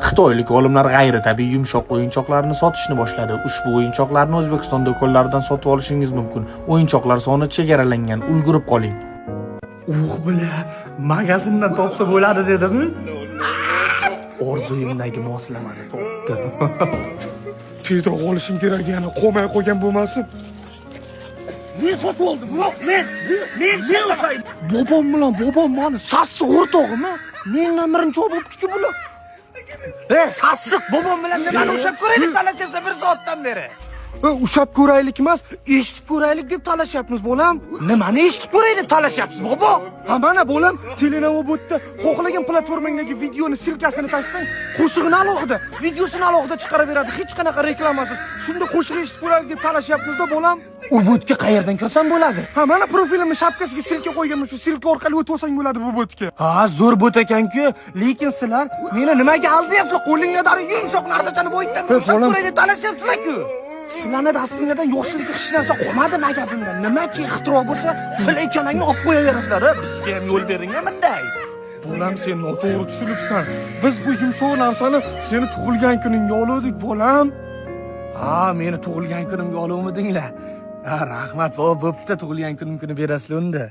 Xitoylik olimlar g'ayritabiiy yumshoq o'yinchoqlarni sotishni boshladi. Ushbu o'yinchoqlarni O'zbekiston do'konlaridan sotib olishingiz mumkin. O'yinchoqlar soni chegaralangan, ulgurib qoling. Uh, бля, magazindan topsa bo'ladi dedimi? Orzuyimdagi moslamani topdim. Tezroq olishim kerak, yana qolmay qolgan bo'lmasin. Men sotib oldim. Yo'q, men. Men o'sha bobom bilan bobom mani sassiq o'rtog'imi? Mendan birinchi bo'libdi-ku bular. E, sassiq bobom bilan nimani ushlab ko'raylik talashyapsan bir soatdan beri? E, ushlab ko'raylik emas, eshitib ko'raylik deb talashyapmiz, bolam. Nimani eshitib ko'raylik deb talashyapsiz, bobo? Ha, mana, bolam, Telenova botda xohlagan platformangdagi videoni ссылка sini tashlasang, qo'shig'ini alohida, videosini alohida chiqarib beradi, hech qanaqa reklamasiz. Shunda qo'shiq eshitib ko'raylik deb talashyapmiz-da, bolam. U botga qayerdan kirsam bo'ladi? Ha, mana, profilimni shapkasiga ссылка qo'yganman, shu ссылка orqali o'tib olsang bo'ladi bu botga. Ha, zo'r bot ekan-ku, lekin sizlar meni nimaga aldayapsizlar? Qo'linglarda yumshoq narsachani bo'yitdan ushlab bolam. ko'raylik talashyapsizlar-ku. Sizlarni dastinglardan yoshlikka hech narsa qolmadi magazinda. Nimaki ixtiro bo'lsa, sizlar ikkalangni olib qo'yaverasizlar. Bizga ham yo'l bering bunday. Bolam, sen noto'g'ri tushunibsan. Biz bu yumshoq narsani seni tug'ilgan kuningga oluvdik, bolam. Ha, meni tug'ilgan kunimga oluvmidinglar? Ha, rahmat, bobo, bo'pti, tug'ilgan kunim kuni berasizlar unda.